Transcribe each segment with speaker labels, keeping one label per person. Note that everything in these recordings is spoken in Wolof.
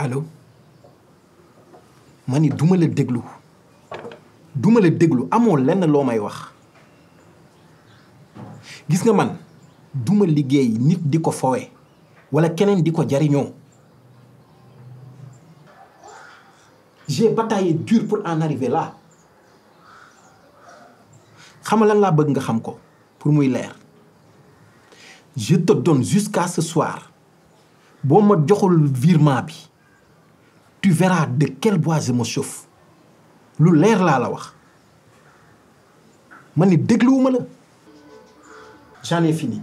Speaker 1: allo ma ni duma la déglu amoo lenn loo may wax gis nga man duma liggéey nit di ko fowe wala keneen di ko jariñoo j'ai bataillé dur pour en arriver là xam lan laa bëgg nga xam ko pour muy leer je te donne jusqu'à ce soir boo ma joxul virement bi tu verras de quel bois je me chauffe lu leer laa la wax man ni dégluwuma la j'en ai fini.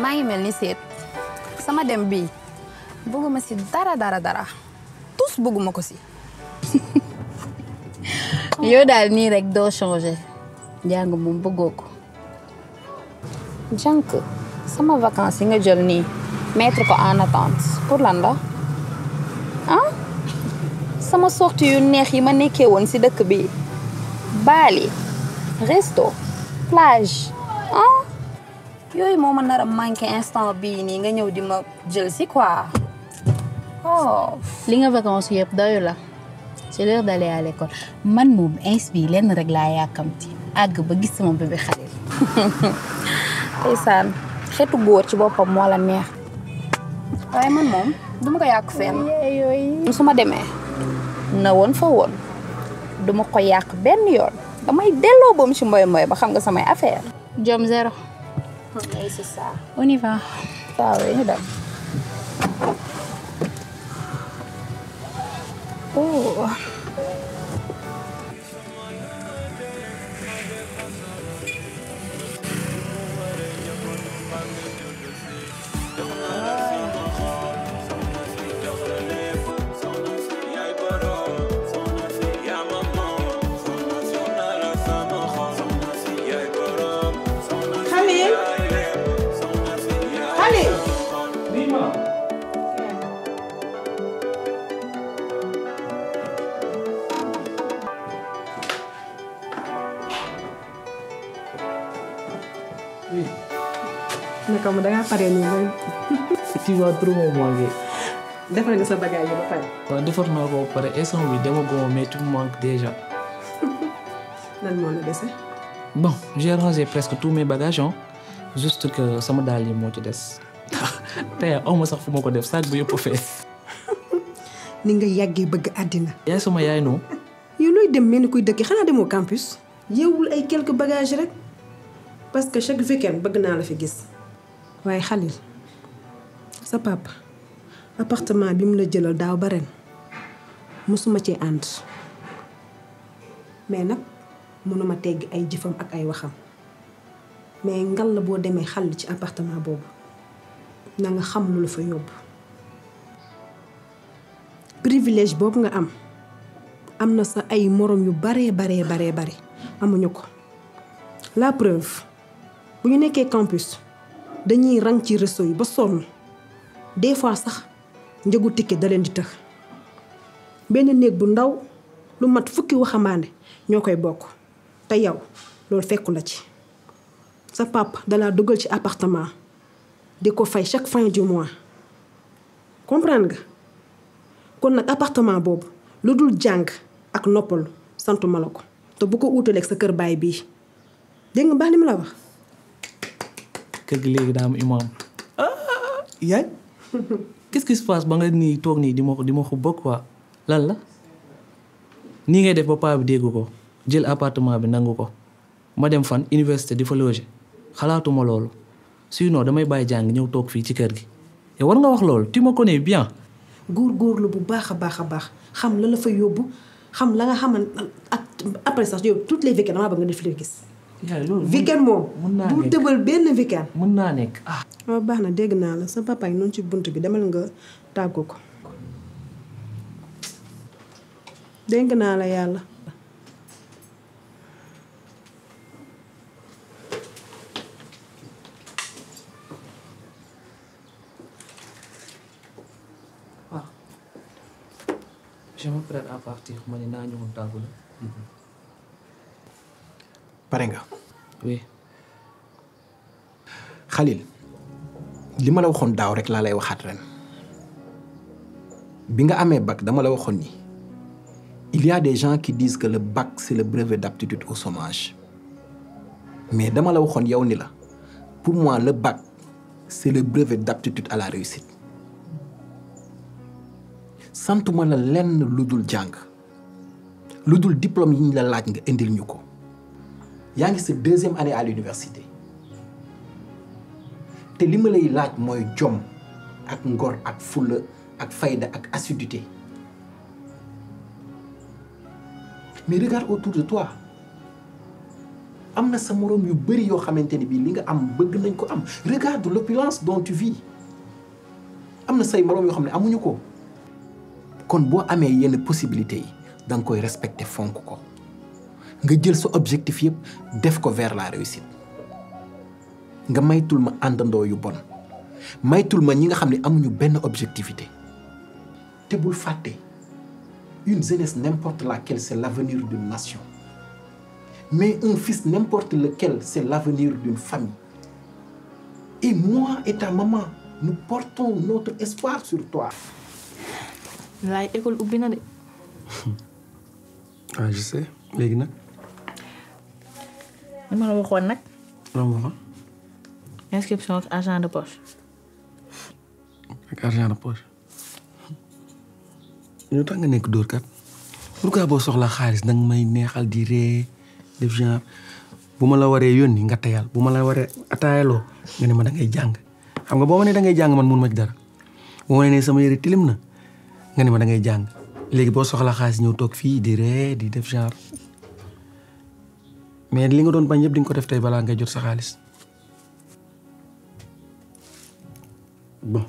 Speaker 2: maa ngi mel ni seet sama dem bii bëgguma si dara tous bëgguma ko si yow daal nii rek doo changer jàng moom bëggoo ko jànk sama vacances yi nga jël nii mettre ko en attente pour lan la ah sama sortie yu neex yi ma nekkee woon si dëkk bi Bali resto plage ah yooyu moo ma nar a manqué instant bii nii nga ñëw di ma jël si quoi oh.
Speaker 3: li nga vacances yëpp doyu la c'est l'heure d'aller à l'école man moom bi lenn rek laa yàkkamti àgg ba gis sama bébé Khalil.
Speaker 2: ndeysaan xeetu góor ci boppam moo la neex waaye man moom duma ko yàq fenn yooyu su ma demee na woon fa woon duma ko yàq benn yoon damay delloo boom ci mboy ba xam nga samay affaire
Speaker 3: jom zéro.
Speaker 2: Oui, c'est ça.
Speaker 3: On y va.
Speaker 2: Ah oui, nous donne. Oh.
Speaker 4: naka ma dangaa pare nii mooy.
Speaker 5: tu vas trop me manquer.
Speaker 4: defal nga sa bagage ba pare.
Speaker 5: waaw defar naa ko ba pare instant bi dama góob mais tu me manques déjà.
Speaker 4: lan moo la dese.
Speaker 5: bon j'ai rangé presque tous mes bagages hein. Juste que sama daal yi moo ci des. tey aw ma sax fu ma ko def sac bi yëpp a fees.
Speaker 4: ni nga yàggee bëgg àddina.
Speaker 5: yaay sama yaay noonu.
Speaker 4: yow looy dem mel ni kuy dëkk xanaa demoo campus. yeewul ay quelques bagages rek. parce que chaque week-end bëgg naa la fi gis. waaye Khalil sa papa appartement bi mu la jëlal daaw ba ren mësuma cee ànd mais nag mënuma tegg ay jëfam ak ay waxam mais ngal la boo demee xal ci appartement boobu na nga xam lu la fa yóbbu privilège boobu nga am na sa ay morom yu baree amuñu ko la preuve bu ñu nekkee campus dañuy rang ci resto yi ba sonn des fois sax njëgu ticket da leen di tëx benn néeg bu ndaw lu mat fukki waxambaane ñoo koy bokk te yow loolu fekku la ci sa papa dalaa dugal ci appartement di ko fay chaque fin du mois comprendre nga kon nag appartement boobu lu dul jàng ak noppalu santuma la ko te bu ko uutaleeg sa kër baay bii dégg nga baax li ma la wax.
Speaker 5: kër gi léegi daa am imam. yaay qu'est-ce qui se passe ba nga nii toog nii di ma ko bokk quoi lan la nii ngay def ba paa bi dégg ko jël appartement bi nangu ko ma dem fan université di fa loger xalaatuma loolu sinon damay bàyyi jàng ñëw toog fii ci kër gi yow war nga wax loolu tu me connais bien.
Speaker 4: góorgóorlu bu baax a baax xam la fa yóbbu xam la nga xaman ak après sax yow toutes les week-ends damaa bëgg nga def li gis.
Speaker 5: yaay loolu
Speaker 4: week-end moom.
Speaker 5: mën naa
Speaker 4: bu tëbal benn week-end.
Speaker 5: mën naa nekk
Speaker 4: waaw baax na dégg naa la sa papa yi noonu ci bunt bi demal nga tàggu ko dégg naa la yàlla.
Speaker 5: Ah, je me prête à partir ma ne naa ñëwoon tàggu la.
Speaker 1: pare nga.
Speaker 5: Oui.
Speaker 1: Khalil li ma la waxoon daaw rek laa lay waxaat ren bi nga amee bac dama la waxoon ni il y a des gens qui disent que le bac c'est le brevet d'aptitude au chômage mais dama la waxoon yow ni la pour moi le bac c'est le brevet d'aptitude à la réussite santuma la lenn lu dul jàng lu dul diplôme yi ñu la laaj nga indil ñu ko yaa ngi sa 2e année à l'université te li ma lay laaj mooy jom ak ngor ak fulla ak fayda ak assiduité mais regarde autour de toi am na sa moroom yu bari yoo xamante ni bii li nga am bëgg nañ ko am regarde l'opulence dont tu vis am na say moroom yoo xam ne amuñu ko kon boo amee yenn possibilités yi da nga koy respecter fonk ko nga jël sa objectif yëpp def ko vers la réussite nga maytul ma àndandoo yu bon maytul ma ñi nga xam ne amuñu benn objectivité te bul fàtte une jeunesse n'importe laquelle c'est l'avenir d'une nation mais un fils n'importe lequel c'est l'avenir d'une famille et moi et ta maman nous portons notre espoir sur toi.
Speaker 6: laay école ubbi na de.
Speaker 7: ah je sais léegi nag.
Speaker 6: li ma la waxoon nag.
Speaker 7: loolu waxoon.
Speaker 6: inscription ak argent de poche.
Speaker 7: ak argent de poche. ñu tax nga nekk dóor kat. pourquoi boo soxlaa xaalis danga may neexal di ree def genre bu ma la waree yónni nga teyal bu ma la waree ataayaloo nga ne ma da ngay jàng xam nga boo ma nee da ngay jàng man mun ma ci dara boo ma nee sama yëre tilim na nga ne ma da ngay jàng léegi boo soxlaa xaalis ñëw toog fii di ree di def genre mais li nga doon bañ yëpp di nga ko def tey balaa ngay jot sa xaalis bon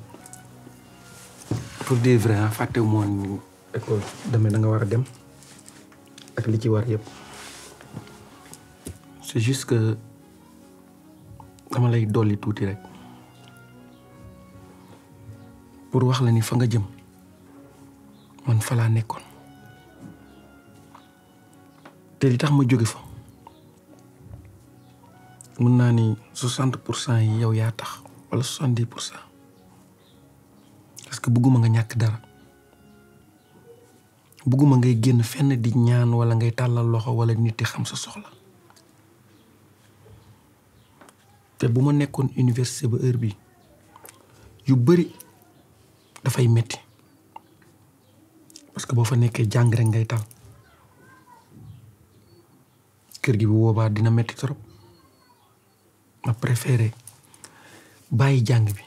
Speaker 7: pour dire vrai fàttewu ma woon école demee da nga war a dem ak li ci war yëpp c'est juste que dama lay dolli tuuti rek pour wax la ni fa nga jëm man fa laa nekkoon te li tax ma jóge fa mën naa ni 60% yi yow yaa tax wala 70% parce que bëgguma nga ñàkk dara bëgguma ngay génn fenn di ñaan wala ngay tàllal loxo wala nit di xam sa soxla te bu ma nekkoon université ba heure bi yu bari dafay metti parce que boo fa nekkee jàng rek ngay tal kër gi bu boobaa dina metti trop ma préféré bàyyi jàng bi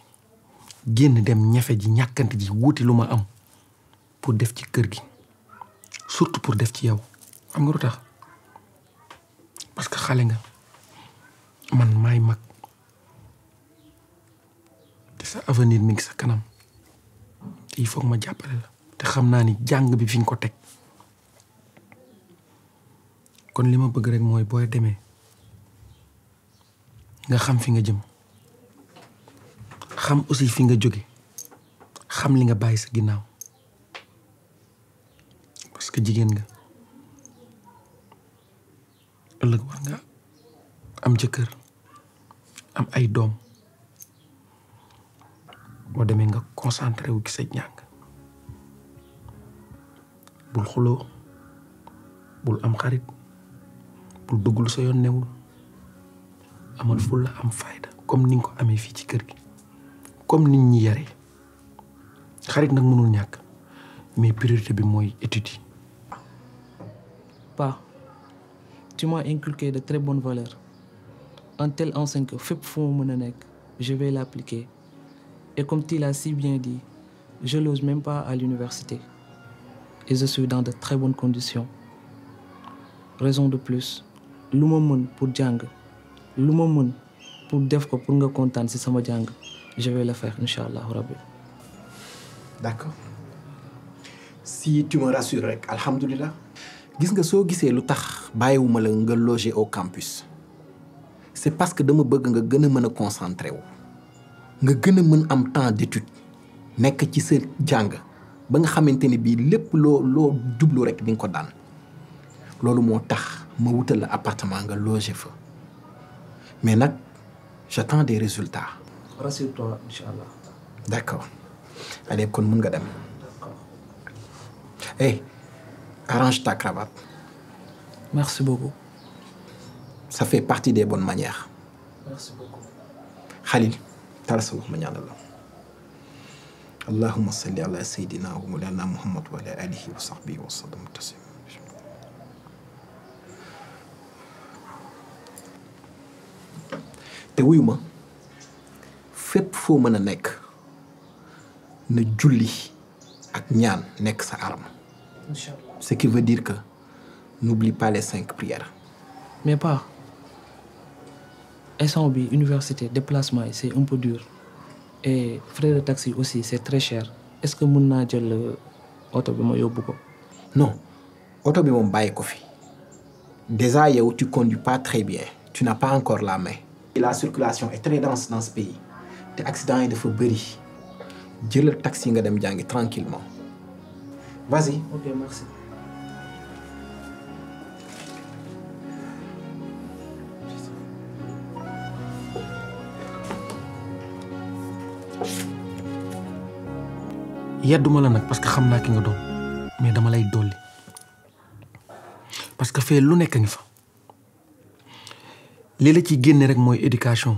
Speaker 7: génn dem ñafe ji ñàkkante ji wuti lu ma am pour def ci kër gi surtout pour def ci yow xam nga lu tax parce que xale nga man maay mag te sa avenir mi ngi sa kanam te il faut ma jàppale la te xam naa ni jàng bi fi nga ko teg kon li ma bëgg rek mooy booy demee nga xam fi nga jëm xam aussi fi nga jóge xam li nga bàyyi sa ginnaaw parce que jigéen nga ëllëg war nga am jëkkër am ay doom boo demee nga concentré wu ci sa njàng bul xuloo bul am xarit bul dugg lu sa yoon newul amal fulla am fayda comme ni nga ko amee fii ci kër gi comme nit ñi yaree xarit nag mënul ñàkk mais priorité bi mooy étude yi.
Speaker 5: Pa, tu m'as inculqué de très bonnes valeurs un tel enseigne que fépp fu ma mën a nekk je vais l'appliquer et comme tu l'as si bien dit je loge même pas à l'université et je suis dans de très bonnes conditions raison de plus lu ma mën pour jàng lu ma mën pour def ko pour nga kontaan ci sama jàng je vais le faire Inch'Allah rabbi.
Speaker 1: D'accord si tu me rassures rek alhamdulilah. gis nga soo gisee lu tax bàyyiwuma la nga loger au campus c'est parce que dama bëgg nga gën a mën a concentré wu nga gën a mën am temps d'étude nekk ci sa jàng ba nga xamante ni bii lépp loo jublu rek di nga ko daan loolu moo tax ma wutal la appartement nga loger fa mais nag j'attends des résultats.
Speaker 5: Rassure-toi Inch'Allah.
Speaker 1: D'accord allez kon mën nga dem. Hey, arrange ta cravate.
Speaker 5: Merci beaucoup.
Speaker 1: Ça fait partie des bonnes manières.
Speaker 5: Merci beaucoup.
Speaker 1: Khalil, tala sa wax ma ñaanal la. Allahumma salli ala sayyidina wa mawlana Muhammad wa ala alihi wa sahbihi wa sallam taslima. te wuyu ma fépp foo mën a nekk na julli ak ñaan nekk sa arme.
Speaker 5: Inch'Allah.
Speaker 1: Ce qui veut dire que n'oublie pas les 5 prières.
Speaker 5: Mais pas. Instant bi université déplacement yi c'est un peu dur et frais de taxi aussi c'est très cher est-ce que mën naa jël oto bi ma yóbbu ko.
Speaker 1: Non oto bi moom bàyyi ko fi déjà yow tu conduis pas très bien tu n'as pas encore la main. La circulation est très dense dans ce pays te accident yi dafa bëri jëlal taxi nga dem jàngi tranquillement vas-y.
Speaker 5: Ok merci.
Speaker 7: yedduma la nag parce que xam naa ki nga doon mais dama lay dolli parce que fee lu nekk ngi fa li la ciy génne rek mooy éducation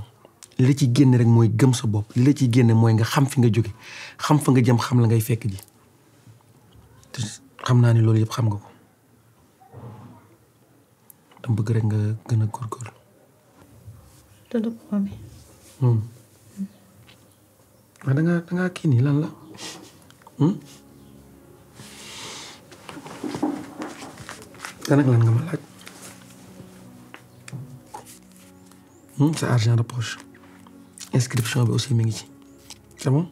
Speaker 7: li la ciy génne rek mooy gëm sa bopp li la ciy génne mooy nga xam fi nga jóge xam fa nga jëm xam la ngay fekk ji te xam naa ni loolu yëpp xam nga ko dama bëgg rek nga gën a góorgóorlu.
Speaker 6: Tonton Kwame.
Speaker 7: waaw da ngaa kii nii lan la. lan ak lan nga ma laaj. sa argent de poche inscription bi aussi mi ngi ci c'est bon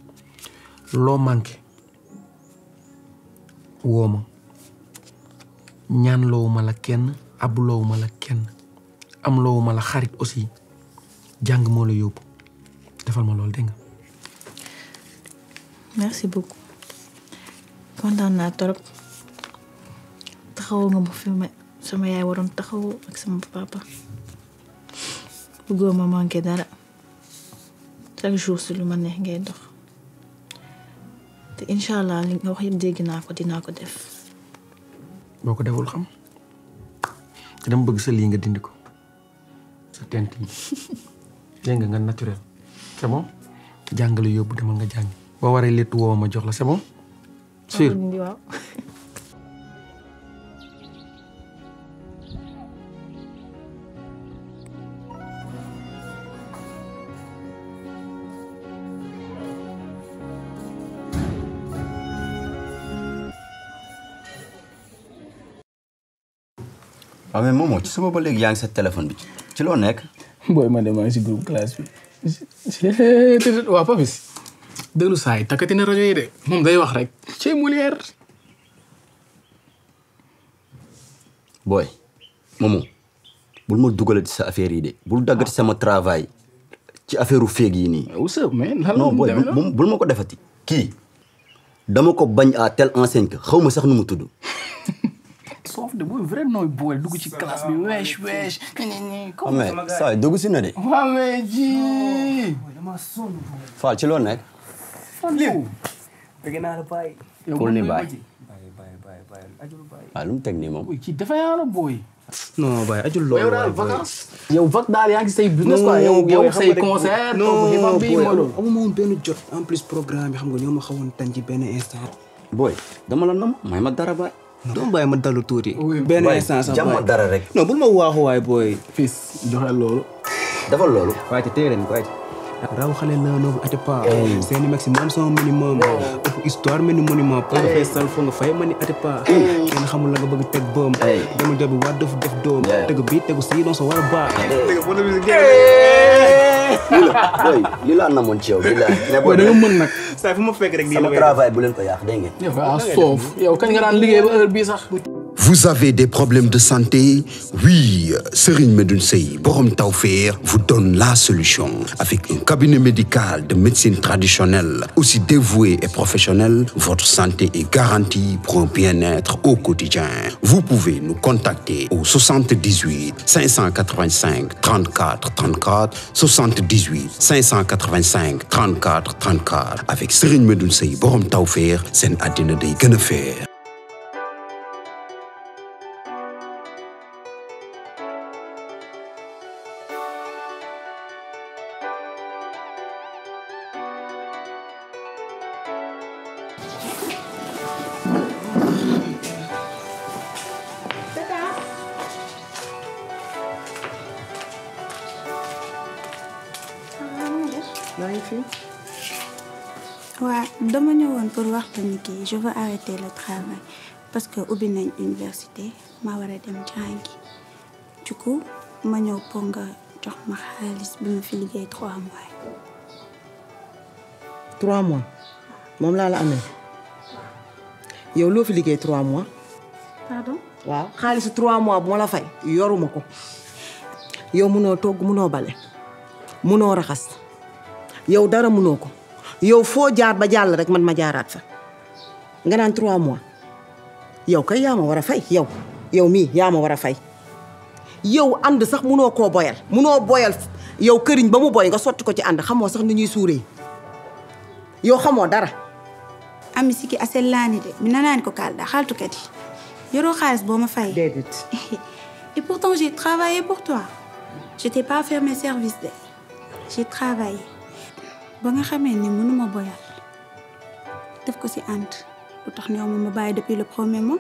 Speaker 7: loo manqué woo ma ñaan loowuma la kenn ab loowuma la kenn am loowuma la xarit aussi jàng moo la yóbbu defal ma loolu dégg nga.
Speaker 6: Merci beaucoup kontaan naa trop taxawoo nga ma fi ma sama yaay waroon taxawoo ak sama papa bëggoo ma manqué dara chaque jour si lu ma neex ngay dox te incha allah li nga wax yëpp dégg naa ko dinaa ko def.
Speaker 7: boo ko deful xam te dama bëgg sa lii nga dindi ko sa tent yi dégg nga naturel c'est bon jàngale yóbbu demal nga jàngi boo waree létt woo ma jox la c'est bon sûr.
Speaker 6: waaw.
Speaker 8: waaw mais Momo ci suba ba léegi yaa ngi sa téléphone bi ci loo nekk.
Speaker 9: booy man de maa ngi si groupe classe bi. waa Papis déglu saa yi takkati na rajo yi de moom day wax rek ci Molière.
Speaker 8: booy Momo bul ma dugalati sa affaire yi de bul daggati sama travail ci affaire u féeg yi nii.
Speaker 9: wusub mais
Speaker 8: non booy bul ma ko defati. kii dama ko bañ à telle enseigne que xaw ma sax nu mu tudd.
Speaker 9: soof de booy vrai nooy boole dugg ci classe bi weesh weesh.
Speaker 8: mais saa yi dugg si na de.
Speaker 9: waaw mais ji.
Speaker 8: Fall ci loo nekk.
Speaker 9: dëgg naa la bàyyi.
Speaker 8: kul ni bàyyi. waaw lu mu teg nii moom.
Speaker 9: ci dafa yaa la booy.
Speaker 10: non bàyyi ajul loolu.
Speaker 9: yow daal vacances. yow vac daal yaa ngi say business quoi yow say concert.
Speaker 10: non
Speaker 9: bi ma loolu.
Speaker 10: amuma woon benn jot en plus programme bi xam nga ñoo ma xawoon tànn ci benn instant.
Speaker 8: booy dama la nam may ma dara baay.
Speaker 10: doom bàyyi ma dalu tuuti. benn instant sax
Speaker 8: jàmm dara rek.
Speaker 10: non bul ma waaxu waay booy.
Speaker 9: fils joxe loolu.
Speaker 8: defal loolu.
Speaker 10: waaye te téye leen ko raw xale la noobu ate pas seeni maximum son minimum ëpp histoire mel ni monument pour nga fay sal foo nga fay ma ni ate pas kenn xamul la nga bëgg teg boom dama job bi war def doom tegu bi tegu si doon sa war a baax
Speaker 8: boy li laa namoon ci yow billahi.
Speaker 9: Boy da nga mën nag.
Speaker 10: saa fu ma fekk rek
Speaker 8: sama travail bu leen ko yàq dégg ngeen.
Speaker 9: yow soof yow kañ nga daan liggéey ba heure bii sax.
Speaker 11: Vous avez des problèmes de santé? Oui, Serigne Medoune Sey Borom Tawfekh vous donne la solution. Avec un cabinet médical de médecine traditionnelle, aussi dévoué et professionnel, votre santé est garantie pour un bien-être au quotidien. Vous pouvez nous contacter au 78 585 34 34, 78 585 34 34. Avec Serigne Medoune Sey Borom Tawfekh, seen àddina day gën a feer.
Speaker 12: Ouais, dama ñëwoon pour wax ni kii je veux arrêter le travail parce que ubbi nañ université ma war a dem jàngi du coup ma ñëw pour nga jox ma xaalis bi ma fi liggéey 3 mois.
Speaker 13: 3 mois moom laa la amee yow loo fi liggéey 3 mois.
Speaker 12: Pardon.
Speaker 13: waaw xaalisu 3 mois bu ma la fay yoruma ko yow munoo togg munoo bale munoo raxas yow dara munoo ko. yow foo jaar ba jàll rek man ma jaaraat fa nga naan 3 mois yow kay yaa ma war a fay yow mii yaa ma war a fay yow ànd sax munoo koo boyal munoo boyal yow këriñ ba mu boy nga sotti ko ci ànd xamoo sax ni ñuy suuree yow xamoo dara.
Speaker 12: ami siki asellani de mi nanaani ko kalɗa xaaltukat yi yoroo xaalis boo ma fay.
Speaker 13: déedéet.
Speaker 12: Et pourtant j'ai travaillé pour toi je t'ai pas fait mes services de j'ai travaillé. ba nga xamee ni mënuma boyal def ko ci ànd lu tax ne ma bàyyi depuis le premier mois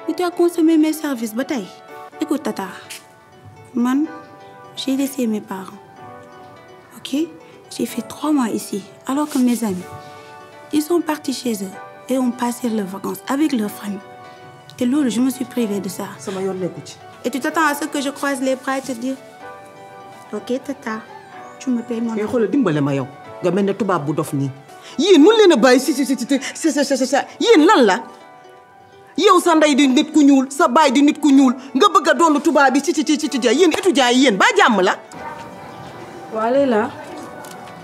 Speaker 12: mais tu as consommé mes services ba tey. Écoute Tata man j'ai laissé mes parents ok j'ai fait 3 mois ici alors que mes amis ils sont partis chez eux et ont passé leurs vacances avec leur famille te loolu je me suis privée de ça.
Speaker 13: sama yoon nekku ci.
Speaker 12: Et tu t'attends à ce que je croise les bras et te dire ok Tata tu me payes mon.
Speaker 13: mais xoolal dimbale ma yow. nga mel ne tubaab bu dof nii yéen mun leen a bàyyi si yéen lan la yow sa ndey di nit ku ñuul sa baay di nit ku ñuul nga bëgg a doon tubaab bi ci yéen étudiants yi yéen ba jàmm la.
Speaker 4: waa Leila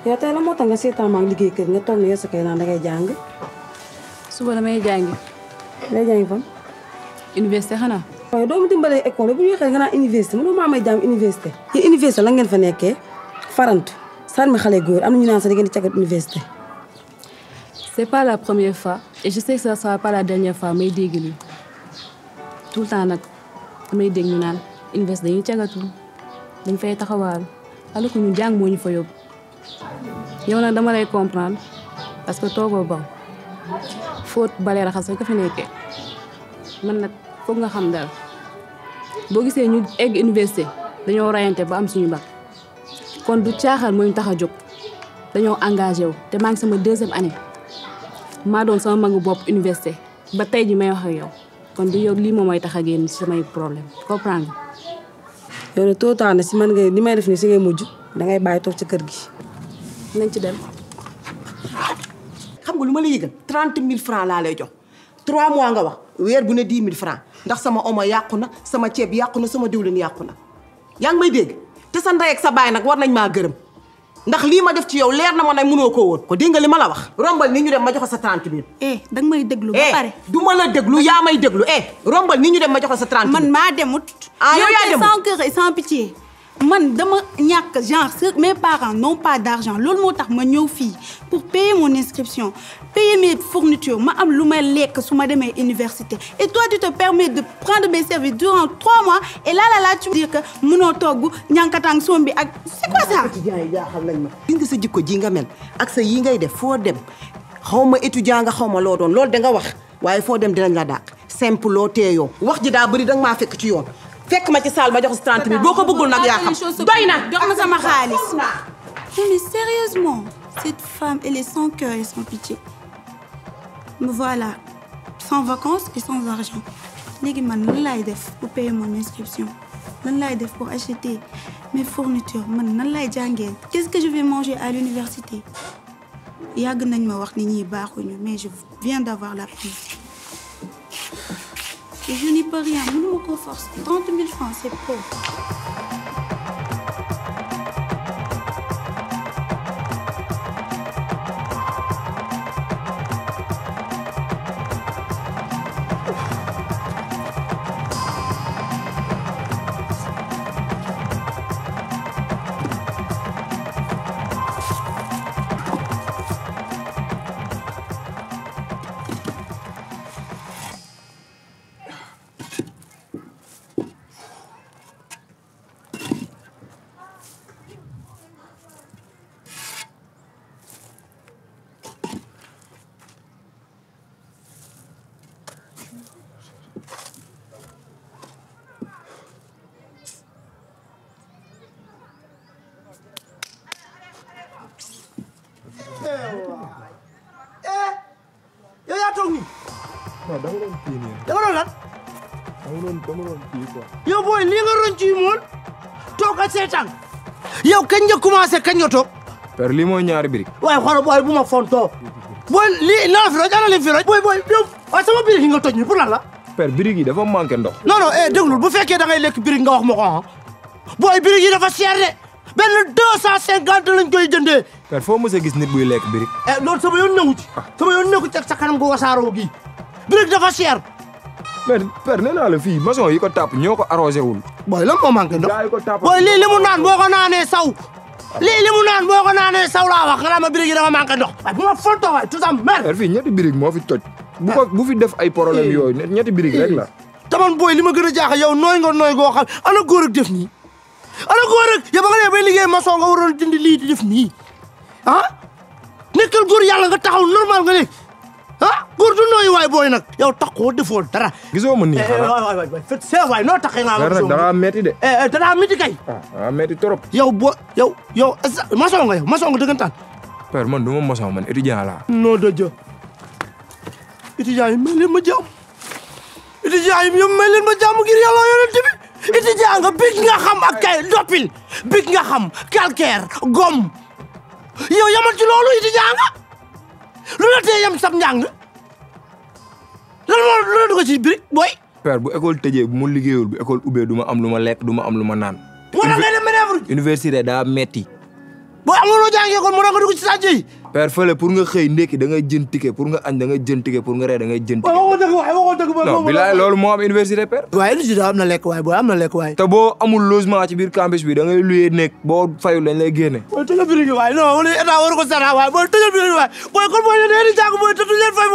Speaker 4: yow tey la moo tax nga seetaan maa ngi liggéey kër nga toog ne yow sa kay naan dangay jàng.
Speaker 3: suba damay jàngi.
Speaker 4: lay jàngi fan.
Speaker 3: université xanaa.
Speaker 4: waaye doo ma dimbalee école bu ñu waxee nga naan université mënoo maa may jàng université. yéen université la ngeen fa nekkee farantu. sànni xale góor am na ñu naan sax da ngeen di cagat université.
Speaker 3: c'est pas la première fois et je sais que ça sera pas la dernière fois may dégg lii tout le temps nag damay dégg ñu naan université dañuy cagatu dañ fay taxawaalu alors que ñu jàng moo ñu fa yóbbu yow nag dama lay comprendre parce que toogoo ba fóot bale raxas rek ka fi nekkee man nag foog nga xam dara boo gisee ñu egg université dañoo rayante ba am suñu bac. kon du caaxaan mooy tax a jóg dañoo engagé wu te maa ngi sama 2e année maa doon sama magu bopp université ba tey ji may wax ak yow kon du yow lii moom mooy tax a génn ci samay problème comprendre nga.
Speaker 4: yow ne tôt tard si man ngay li may def ni si ngay mujj dangay bàyyi toog ci kër gi.
Speaker 3: nañ ci dem.
Speaker 13: xam nga lu ma la yëgal 30 000 francs laa lay jox 3 mois nga wax weer bu ne 10 000 francs ndax sama omo yàqu na sama ceeb yàqu na sama diwlin yàqu na yaa ngi may dégg. te sa ndey ak sa baay nag war nañ maa gërëm ndax lii ma def ci yow leer na ma ne mënoo koo woon ko dégg nga li ma la wax. rombal ni ñu dem ma jox sa 30 000.
Speaker 12: danga may déglu ba pare.
Speaker 13: du ma la déglu yaa may déglu rombal ni ñu dem ma jox sa 30 000.
Speaker 12: man maa demut.
Speaker 13: yow yaa demut
Speaker 12: sans cœur et sans pitié. man dama ñàkk genre mes parents n'ont pas d'argent loolu moo tax ma ñëw fii pour payer mon inscription payer mes fournitures ma am lu may lekk su ma demee université et toi tu te permets de prendre mes services durant 3 mois et là tu me dis que mënoo togg ñànkatang soom bi ak c'est quoi ça.
Speaker 13: étudiants yi jaaxal nañ ma. gis nga sa jikko ji nga mel ak sa yi ngay def foo dem xaw ma étudiant nga xaw ma loo doon loolu da nga wax waaye foo dem dinañ la dàq simple loo teeyoo wax ji daa bëri danga maa fekk ci yoon. fekk ma ci salle ma jox 30 000 boo ko bëggul nag yaa xam doy na
Speaker 12: jox ma sama xaalis. mais sérieusement cette femme elle est sans cœur et sans pitié me voilà sans vacances et sans argent léegi man lan laay def pour payer mon inscription. lan laay def pour acheter mes fournitures man nan laay jàngee qu'est-ce que je vais manger à l'université yàgg nañ ma wax ni ñii baaxuñu mais je viens d'avoir la preuve et je n'y peux rien mënuma koo forcer 30 000 francs c'est peu.
Speaker 14: yow yaa toog nii.
Speaker 10: non dama doon kii nii.
Speaker 14: dama doon lan.
Speaker 10: dama doon kii quoi.
Speaker 14: yow booy lii nga doon ci moon toog ak seetaan. yow kañ nga commencé kañ nga toog.
Speaker 10: père lii mooy ñaari birig.
Speaker 14: waaye xoolal booy bu ma fontoo. booy lii naa fi roj ana li fi roj. booy yow waaye sama birig yi nga toj nii pour lan la.
Speaker 10: père birig yi dafa manqué ndox.
Speaker 14: non déglul bu fekkee da ngay lekk birig nga wax ma ko ah. booy birig yi dafa cher de benn 250 lañ koy jëndee.
Speaker 10: père foo mës a gis nit buy lekk birig.
Speaker 14: loolu sama yoon newu ci. sama yoon newu ci ak sa kanam gu wasaaroo gii. birig dafa cher.
Speaker 10: père nee naa la fii maçon yi ko tàpp ñoo ko arrosé wul.
Speaker 14: booy lan moo manqué ndox. booy lii li mu naan boo ko naanee saw. lii li mu naan boo ko naanee saw laa wax nga naan ma birig yi dafa manqué ndox. waaye bu ma fontoo waay tout ça mer.
Speaker 10: père fii ñetti birig moo fi toj. bu fi def ay problème yooyu ñetti birig rek la.
Speaker 14: taman booy li ma gën a jaaxal yow nooy nga nooy goo xam ana góor ak def nii. ana góor ak yow ba nga nee bay liggéey maçon nga waroon dindi lii di def nii ah nekkal góor yàlla nga taxaw normal nga ne ah góor du nooy waay booy nag yow taxoo defoo dara.
Speaker 10: gisoo ma nii xanaa
Speaker 14: waay fait c'est waay noo taxee nga.
Speaker 10: père nag da ngaa metti de.
Speaker 14: danaa metti kay.
Speaker 10: ah metti trop.
Speaker 14: yow yow maçon nga yow maçon nga dëggantaan.
Speaker 10: père man du ma maçon man étudiant laa.
Speaker 14: non dëjë étudiant yi may leen ma jàmm étudiant yi may leen ma jàmm ngir yàlla yonent bi étudiant nga big nga xam ak kay doppil big nga xam calcaire gomme yow yamal ci loolu étudiant nga lu la tee yam sab njàng lan moo lu la dugg ci birig booy.
Speaker 10: père bu école tëjee bu ma liggéeyul bu école ubbee du ma am lu ma lekk du ma am lu ma naan.
Speaker 14: wala ngay dem manœuvre.
Speaker 10: université daa metti.
Speaker 14: booy amuloo jàngee kon mu nga dugg ci sàcc yi.
Speaker 10: père fële pour nga xëy ndékki da ngay jën ticket pour nga añ da ngay jën ticket pour nga ree da ngay jën ticket.
Speaker 14: waxoo dëgg waay waxoo dëgg ba.
Speaker 10: non bilaay loolu moo am université père.
Speaker 14: waaye université am na lekk waay booy am na lekk waay.
Speaker 10: te boo amul logement ci biir campus bi da ngay luyee nekk boo fayul dañ lay génne.
Speaker 14: booy tëjal birig yi waay non wala état waru ko sara waay booy tëjal birig yi waay booy kon booy yéen di jàng booy te du leen fay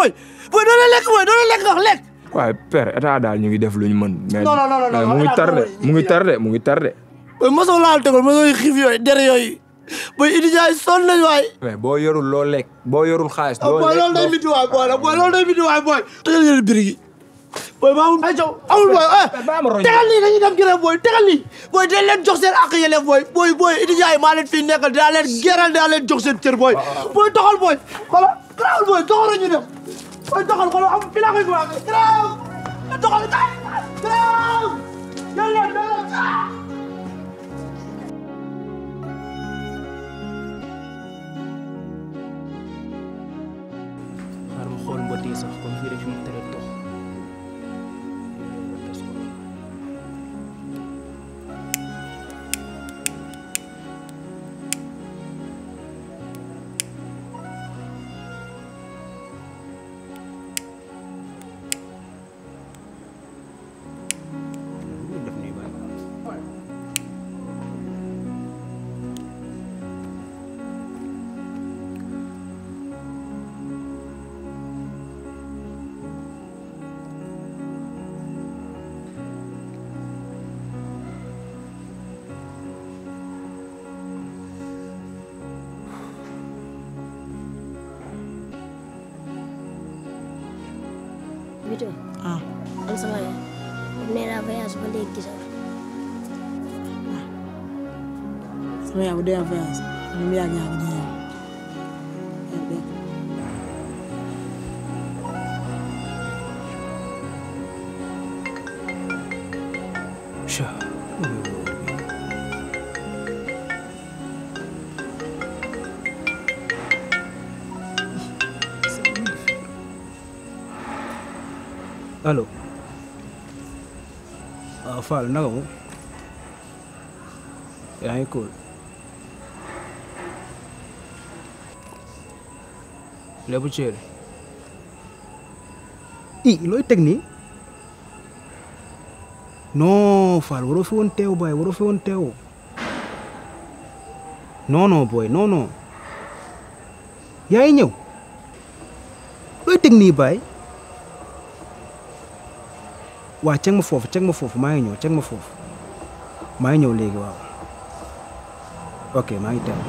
Speaker 14: booy doo leen lekk booy doo leen lekk wax lekk.
Speaker 10: waaye père état daal ñu ngi def lu ñu mën.
Speaker 14: non
Speaker 10: mu ngi tardé mu ngi tardé.
Speaker 14: booy mosoo laal tegoon mosoo xiif yooyu dere yooyu booy étudiant yi sonn nañ waay.
Speaker 10: mais boo yorul loo lekk boo yorul xaalis.
Speaker 14: booy loolu day miti waay booy la booy loolu day miti waay booy. tëjal yéen birig yi booy ba amul ay caw amul booy tegal nii dañuy dem grève booy tegal nii booy dañ leen jox seen ak yelleef booy étudiant yi maa leen fii nekkal daa leen geral daa leen jox seen cër booy doxal booy xoolal garaawul booy doxal la ñu def booy doxal xoolal am fi laa koy commencé garaaw doxal garaaw yàlla
Speaker 15: xaaral ma xool mbott yi sax comme fii rek fi mu tere dox.
Speaker 16: Vito.
Speaker 14: ah.
Speaker 16: am sama yaay. nee naa voyage ba léegi gisoo.
Speaker 4: sama yaay bu dee voyage moom yàgg di ñëw.
Speaker 10: allo waaw Fall naka mu yaa ngi cool lépp ceeri looy teg nii non Fall waroo fi woon teew baay waroo fi woon teew non booy non yaa ngi ñëw looy teg nii baay waa ceg ma foofu maa ngi ñëw ceg ma foofu maa ngi ñëw léegi waaw ok maa ngi teew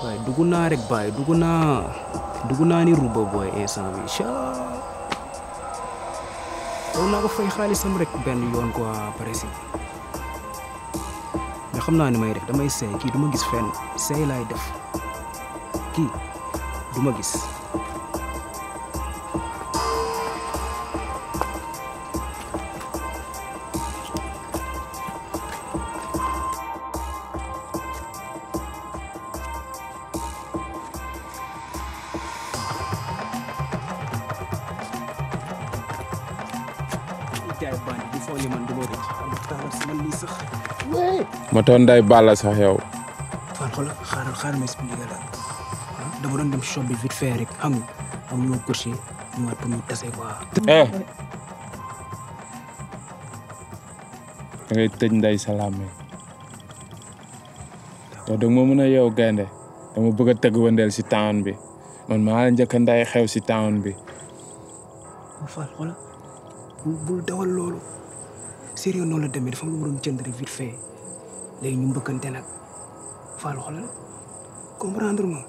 Speaker 10: waaye dugg naa rek baay dugg naa ni ruba booy instant bi daw naa ko fay xaalisam rek benn yoon quoi pare si mais xam naa ni may def damay seey kii du ma gis fenn seey laay def kii du ma gis
Speaker 17: ma toon day balla sax yow.
Speaker 10: Fall xoolal xaaral ma expliqué la dama doon dem shop bi vite fait rek xam nga am ñoo coché ñëwaat pour ñu tase quoi.
Speaker 17: da ngay tëj nday salaame yow da ma mën a yow gaynde dama bëgg a tëgg wëndeel si town bi man maa la njëkk a nday xew si town bi.
Speaker 10: Fall xoolal bul dawal loolu sérieux noonu la demee dafa am lu ma doon jënd rek vite fait léegi ñu mbëkkante nag Fall xoolal comprendre moom.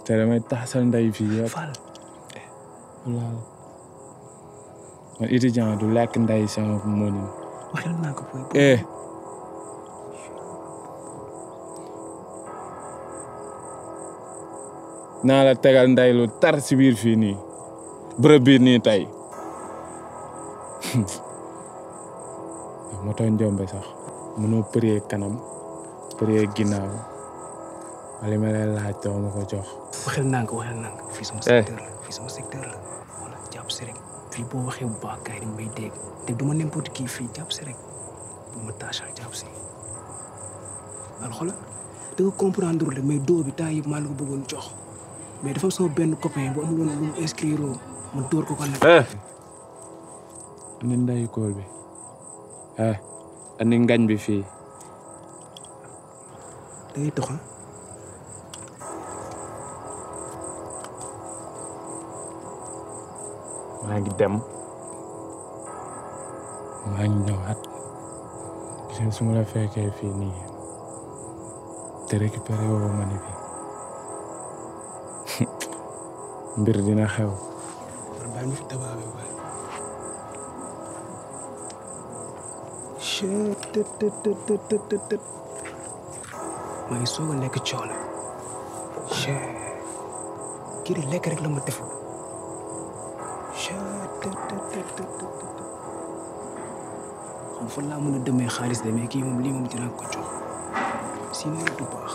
Speaker 17: te damay taxasal nday fii yëpp.
Speaker 10: Fall.
Speaker 17: waaw man étudiant du lekk nday sama moni.
Speaker 10: waxal naa ko booy.
Speaker 17: naa la tegal nday lu tar si biir fii nii bërëb biir nii tey. ma toon njombe sax mënoo përee kanam përee ginnaaw wala ma lay laaj doo ma ko jox.
Speaker 10: waxal naa ko fii sama secteur la wala jàpp si rek fii boo waxee bu baax gars yi dañ may dégg te du ma n'importe qui fii jàpp si rek bu ma tâchal jàpp si wala xoolal da nga comprendre le mais doo bi temps yëpp maa la ko bëggoon jox mais dafa am sama benn copain bu amul woon lu mu inscrire ma dóor ko nag.
Speaker 17: andi ndayu kool bi andi ngañ bi fii.
Speaker 10: da ngay tox
Speaker 17: maa ngi dem maa ngi ñëwaat gis nga su ma la fekkee fii nii te récupéré woo ma ni bi mbir dina xew.
Speaker 10: maa ngi soog a nekk coono kii di lekk rek la ma deful xam fan laa mën a demee xaalis de mais kii moom lii moom dinaa ko jox sinon du baax.